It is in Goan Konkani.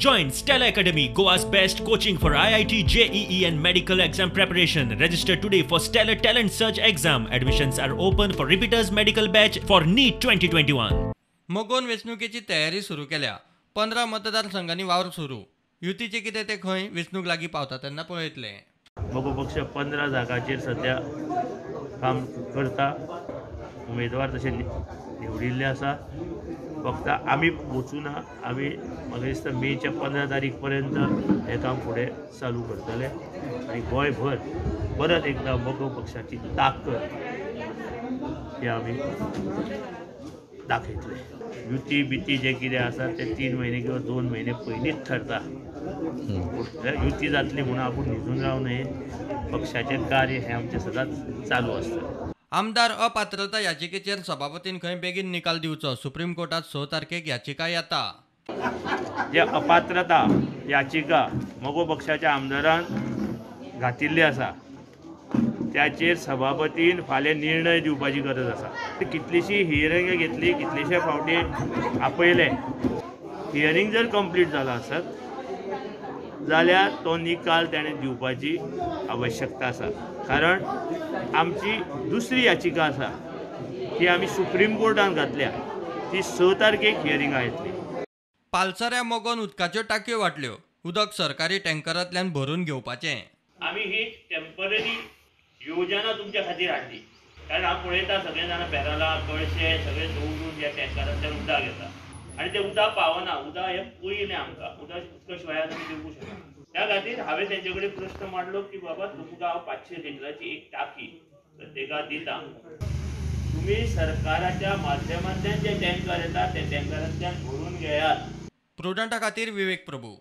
Join Stellar Academy, Goa's best coaching for IIT, JEE and medical exam preparation. Register today for Stellar Talent Search exam. Admissions are open for repeaters medical batch for NEET 2021. मगोन वेंचणुकेची तयारी सुरू केल्या. 15 मतदारसंघांनी वावर सुरू. युतीचे कितें ते खंय वेंचणूक लागीं पावता तेन्ना पळयतले. मगो पक्ष 15 जागांचेर सध्या काम करता. उमेदवार तशे निवडिल्ले आसा. फक्त आमी वचूना, आमी म्हाका दिसता मेच्या 15 तारीख पर्यंत हें काम फुडें चालू करतले आनी गोंयभर परत एकदां मगो पक्षाची ताकद ही आमी दाखयतले. युती बिती जें कितें आसा तें 3 म्हयने किंवा 2 म्हयने पयलींच ठरता. युती जातली म्हणून आपूण न्हिजून रावू नये. पक्षाचें कार्य हें आमचें सदांच चालू आसता. आमदार अपात्रता याचिकेचेर सभापतीन खंय बेगीन निकाल दिवचो. सुप्रीम कोर्टात 6 तारखेक याचिका येता. जे अपात्रता याचिका मगो पक्षाच्या आमदारान घातिल्ली आसा त्याचेर सभापतीन फाल्यां निर्णय दिवपाची गरज आसा. कितलीशी हियरिंग घेतली, कितलेशे फावटी आपयले. हियरिंग जर कंप्लीट जाला आसत जाल्यार तो निकाल ताणें दिवपाची आवश्यकता आसा. कारण आमची दुसरी याचिका आसा ती आमी सुप्रीम कोर्टान घातल्या, ती 6 तारखेक हियरिंगा येतली. पालसऱ्या मगोन उदकाच्यो टाकयो वाटल्यो. उदक सरकारी टँकरांतल्यान भरून घेवपाचें. आमी ही टेम्पररी योजना तुमच्या खातीर हाडली, कारण हांव पळयता सगळे जाणां बेरलां कळशे सगळे दवरून ह्या टँकरांतल्यान उदक घेता आनी तें उदक पावना. उदक हें पयलें आमकां, उदक शिवाय आमी दिवंक शकना. त्या खातीर हांवें तेंचे कडेन प्रश्न मांडलो की बाबा तुमकां हांव 500 लिटराची एक टाकी प्रत्येकाक दिता, तुमी सरकाराच्या माध्यमांतल्यान जे टँकर येता ते टँकरांतल्यान भरून घेयात. प्रुडंटा खातीर विवेक प्रभू.